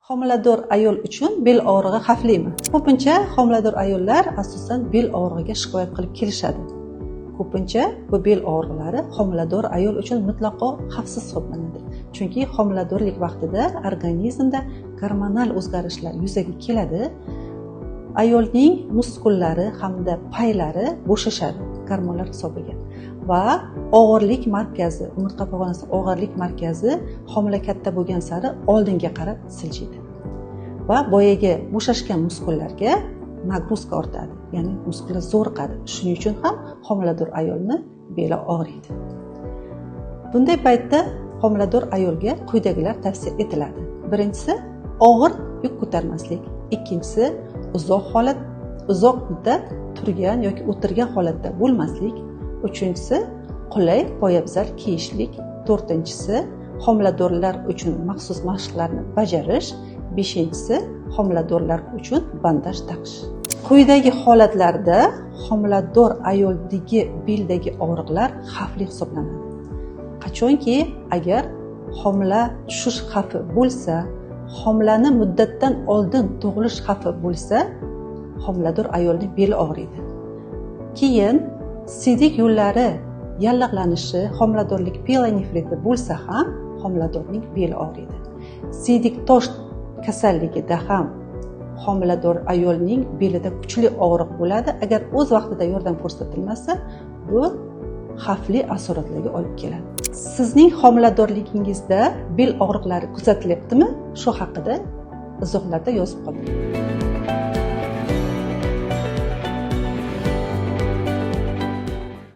Homilador ayol uchun bel og'rig'i xavflimi? Ko'pincha homilador ayollar asosan bel og'rig'iga shikoyat qilib kelishadi. Ko'pincha bu bel og'riqlari homilador ayol uchun mutlaqo xavfsiz hisoblanadi. Chunki homiladorlik vaqtida organizmda gormonal o'zgarishlar yuzaga keladi. Ayolning muskullari hamda paylari bo'shashadi gormonlar hisobiga va og'irlik markazi, umurtqa pog'onasi og'irlik markazi homila katta bo'lgan sari oldinga qarab siljiydi. Va boyagi bo'shashgan muskullarga нагрузка ortadi, ya'ni muskullar zo'riqadi. Shuning uchun ham homilador ayolni beli og'riydi. Bunday paytda homilador ayolga quyidagilar tavsiya etiladi. Birinchisi, og'ir yuk ko'tarmaslik. Ikkinchisi, uzoq muddat turgan yoki o'tirgan holatda bo'lmaslik. Uchinchisi, qulay poyabzal kiyishlik. To'rtinchisi, homiladorlar uchun maxsus mashqlarni bajarish. Beshinchisi, homiladorlar uchun bandaj taqish. Quyidagi holatlarda homilador ayoldagi beldagi og'riqlar xavfli hisoblanadi. Qachonki agar homila tushish xavfi bo'lsa, homilani muddatdan oldin tug'ilish xavfi bo'lsa, homilador ayolning beli og'riydi. Keyin siydik yo'llari yallig'lanishi, homiladorlik pielonefriti bo'lsa ham homiladorning beli og'riydi. Siydik tosh kasalligida ham homilador ayolning belida kuchli og'riq bo'ladi. Agar o'z vaqtida yordam ko'rsatilmasa, bu xavfli asoratlarga olib keladi. Sizning homiladorligingizda bel og'riqlari kuzatilyaptimi? Shu haqida izohlarda yozib qoldiring.